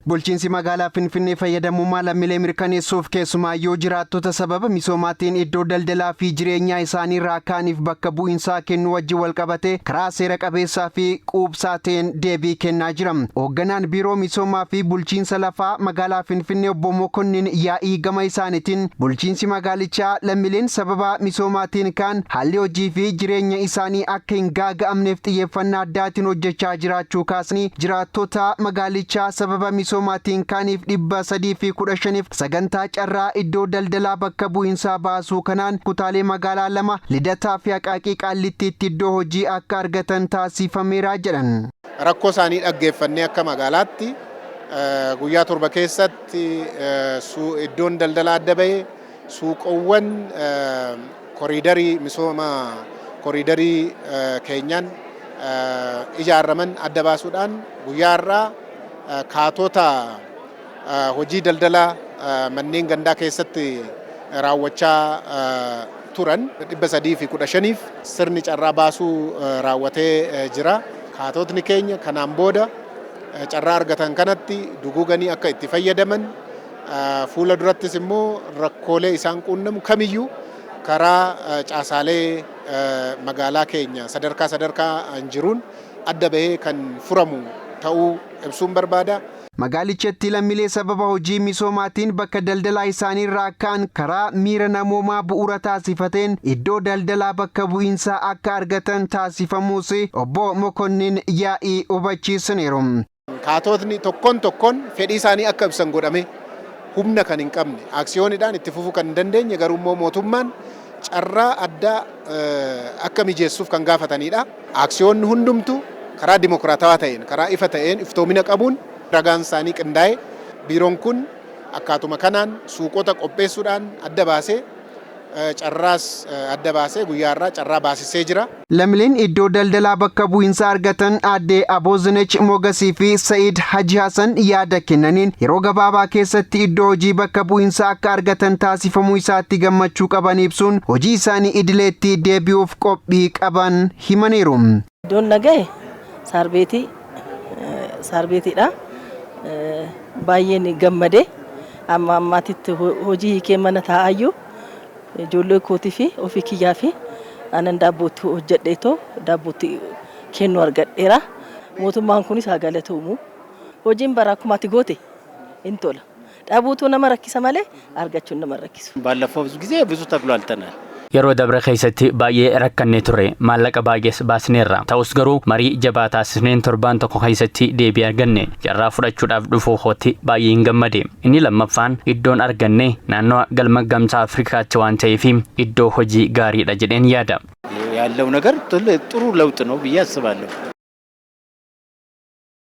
Bulchiinsi magaalaa Finfinnee fayyadamummaa lammiilee mirkaneessuuf, keessumaayyuu jiraattota sababa misoomaatiin iddoo daldalaa fi jireenyaa isaanii irraa ka'aniif bakka bu'iinsaa kennuu wajjin walqabate karaa seera qabeessaa fi quubsaa ta'een deebii kennaa jira. Hoogganaan Biiroo Misoomaa fi Bulchiinsa Lafaa magaalaa Finfinnee Obbo Mokonnin Yaa'ii gama isaaniitiin, bulchiinsi magaalichaa lammiileen sababa misoomaatiin ka'an haalli hojii fi jireenya isaanii akka hin gaaga'amneef xiyyeeffannaa addaatiin hojjechaa jiraachuu kaasanii, jiraattota magaalichaa sababa misoomaatiin ka'aniif 315f sagantaa carraa iddoo daldalaa bakka bu'iinsaa baasuu kanaan kutaalee magaalaa lama, Lidataa fi Aqaaqii Qaallittiitti, iddoo hojii akka argatan taasifameera jedhan. Rakkoo isaanii dhaggeeffannee akka magaalaatti guyyaa 7 keessatti iddoon daldalaa adda bahee, suuqowwan koriidarii, misooma koriidarii keenyaan ijaaraman adda baasuudhaan, guyyaa har'aa kaatota hojii daldalaa manneen gandaa keessatti raawwachaa turan 315f sirni carraa baasuu raawwatee jira. Kaatotni keenya kanaan booda carraa argatan kanatti duguuganii akka itti fayyadaman, fuula durattis immoo rakkoolee isaan quunnamu kamiyyuu karaa caasaalee magaalaa keenya sadarkaa sadarkaa jiruun adda bahee kan furamu ta'uu ibsuun barbaada. Magaalichatti lammiilee sababa hojii misoomaatiin bakka daldalaa isaanii irraa ka'an karaa miira namoomaa bu'uura taasifateen iddoo daldalaa bakka bu'iinsaa akka argatan taasifamuus Obbo Mokonnin Yaa'ii hubachiisaniiru. Kaatotni tokkoon tokkoon fedhii isaanii akka ibsan godhame, humna kan hin qabne, aksiyooniidhaan itti fufuu kan hin dandeenye, garuu immoo mootummaan carraa addaa akka mijeessuuf kan gaafatanidha. Aksiyoonni hundumtuu karaa dimokiraatawaa ta'een, karaa ifa ta'een, iftoomina qabuun ragaan isaanii qindaa'ee, biiroon kun akkaatuma kanaan suuqota qopheessuudhaan adda baasee, carraas adda baasee, guyyaa har'aa carraa baasisee jira. Lammiileen iddoo daldalaa bakka bu'iinsaa argatan Aadde Aboozinech Mogasii fi Sa'iid Haji Hasan yaada kennaniin, yeroo gabaabaa keessatti iddoo hojii bakka bu'iinsaa akka argatan taasifamuu isaatti gammachuu qaban ibsuun, hojii isaanii idileetti deebi'uuf qophii qaban himaniiru. Iddoon na gahe saarbeetii saarbeetiidha. Baay'een gammade. Amma ammaatitti hojii hiikee mana taa'aayyuu ijoollee kootii fi ofii kiyyaa fi anan daabbootti hojjedheetoo daabbootti kennu argadheera. Mootummaan kunis haa galatoomu. Hojiin bara akkuma ati goote hin tola. Dhabuutu nama rakkisa malee argachuun nama hin rakkisu. ባለፈው ብዙ ጊዜ ብዙ ተጉላልተናል። Yeroo dabre keessatti baay'ee rakkannee turre, maallaqa baay'ees baasneerra. Ta'us garuu marii jabaa taasisneen torbaan tokko keessatti deebii arganne. Carraa fudhachuudhaaf dhufuu kootti baay'ee hin gammade. Inni lammaffaan, iddoon arganne naannoo galma Gamtaa Afrikaatti waan ta'eef iddoo hojii gaariidha jedheen yaada. ያለው ነገር ጥሩ ለውጥ ነው ብዬ አስባለሁ።